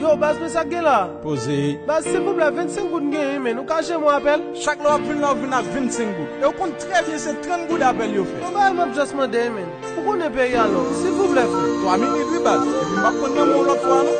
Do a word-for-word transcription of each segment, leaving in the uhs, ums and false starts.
Yo, baz, men sa k gen la? Poze. Baz, silvouplè, vennsenk goud m genyen, men. Ou ka jere m yon apèl? Chak lè w ap vin la, w vin ak vennsenk goud. E w konn trè byen se trant goud apèl yo fè. Yo, baz, m ap just mande, men. Ou konnen peyi a long. Silvouplè, frè. Twa minit, wi, baz. Epi m p ap konn nan men w lòt fwa, non.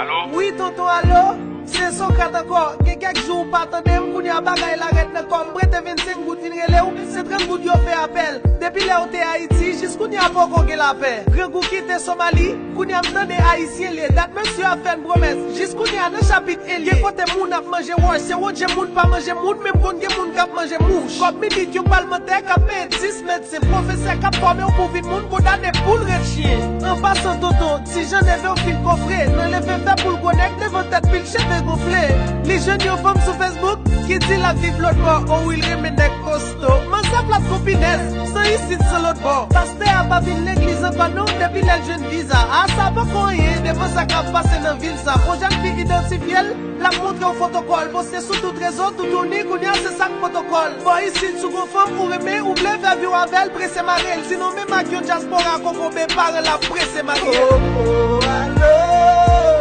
Alo? Wi, tonton, alo? Se Sokrat ankò. Gen kèk jou ou pa tande m, kounye a bagay la rèd nan kò m. M prete vennsenk goud vin rele w, se trant goud yo fè apèl. Depi lè w te Ayiti, jis kounye a poko gen lapè. Grangou kite Somali, kounye a m tande Ayisyen l ye. Dat mesye ap fè n pwomès, jis kounye a nan chapit en l ye. Gen kote moun ap manje wòch, se Wodje moun pa manje moun, men m konn gen moun k ap manje mouch. Kòm minit yon palmantè k ap peye dis mèt Se pwofesè k ap fòme w pou w vin moun, kondane pou l ret chyen. An pasan, tonton, ti jan neve w fin kofre. Nan leve fè poul gwo nèg devan tèt pil cheve gonfle. Li jwenn yon fanm sou Facebook ki di l ap viv lòt bò. O wi, l renmen nèg kosto. Manzè plat konpinèz, san isit, san lòt bò. Pastè a pa vin legliz ankò non, depi lè l jwenn viza. A sa poko anyen, devan sa k ap pase nan vil sa. Yon jèn fi idantifye l, l ap montre w foto kò l, poste sou tout rezo, toutouni, kounye a se sa k pwotokòl. Bò isit si w gon fanm ou renmen, ou vle fè vi w avè l, prese mare l. Sinon menm ak yon dyaspora kokobe paran l ap prese maryel. Oh, oh, alo,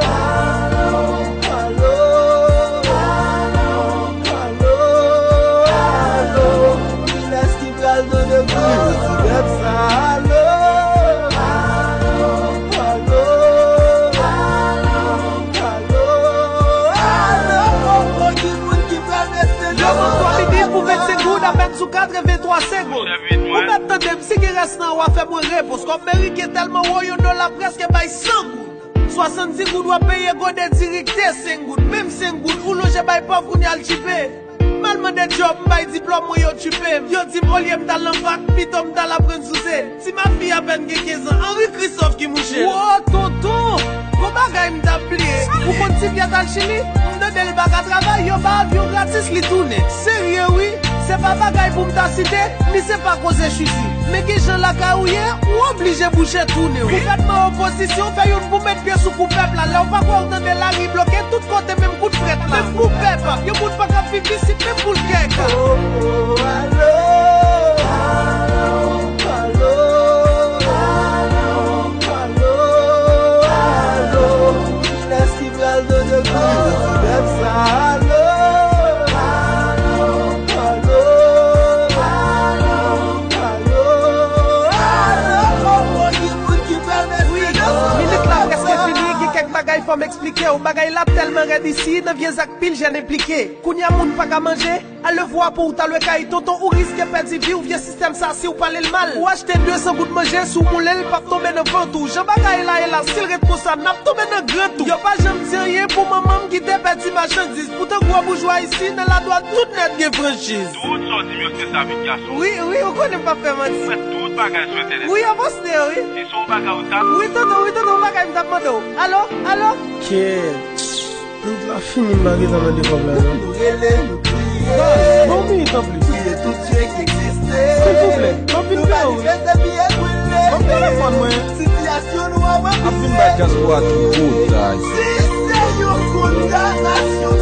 alo, alo, alo, alo, alo, kilès ki pral tande bri ti bèf sa, alo, alo, alo, alo, alo, alo, oh, oh, ki moun ki pral mete yo, nan twa minit pou vennsenk goud, apèn sou katrevenntwa segonn. Ou mèt tande m, si gen rès nan w a fè mwen repons. Kòb meriken tèlman wo, yon dola prèske bay san goud. Swasanndis goud w ap peye gode diri k te senk goud. Menm senk goud, ou lonje bay pòv, kounye a l tchipe. M al mande djòb, m bay diplòm mwen, yo tchipe m. Yo di m olye m t al nan fak, pito m t al aprann souse. Ti mafi apèn gen kenz an, Henri Christophe ki mouche l. Wo, tonton! Gon bagay m t ap bliye. Ou konn Sylvia t al Chili? M tande l pa ka travay, yo ba avyon gratis, li tounen. Serye wi, se pa bagay pou m ta site, ni se pa koze chiti. Men gen jan lakay ou ye, ou oblije bouche tounen w. Gouvènman, opozisyon, fè youn pou met pye sou kou pèp la. Lè w pa kwè w tande lari bloke, tout kote menm kout frèt la. Menm pou pèp, yon moun pa ka viv isit menm pou l kèk. Oh, oh, alo, alo, alo, alo, alo, alo, kilès ki pral tande bri ti bèf sa, alo, alo, alo, alo, alo, oh, oh, ki moun ki pral mete... Wi, minit la prèske fini, gen kèk bagay fò m eksplike w. Bagay la tèlman rèd isi, nan vye zak pil jèn enplike. Kounye a moun pa ka manje, alevwa pou w ta lwe kay tonton, ou riske pèdi vi w, vye sistèm sa si w pale l mal. Ou achte de san goud manje, si w moulen l p ap tonbe nan vant ou. Jan bagay la ye la, si l ret konsa, n ap tonbe nan gran tou. Yo pa janm di anyen pou manman m ki te pèdi machandiz. Poutan gwo boujwa isi nan ladwàn tout nèt gen franchiz. Tout sa w di m yo se sa vit gason. Wi, wi, ou konnen m p ap fè manti. Mwen tout bagay sou entènèt. Wi, yo poste yo, wi. Se yon bagay ou t ap... Wi, tonton, wi, tonton, yon bagay m t ap mande w. Alo, alo? Kèt. Minit la fini, m pa gentan mande kòb la non. Nou rele, nou kriye. Baz, ban m minit anplis. Priye tout dye ki egziste. Silvouplè, m ap vin peye w wi. Ban m telefòn mwen. Sitiyasyon nou an mwen. M ap vin bay dyaspora tout bagay. Si se yon kondanasyon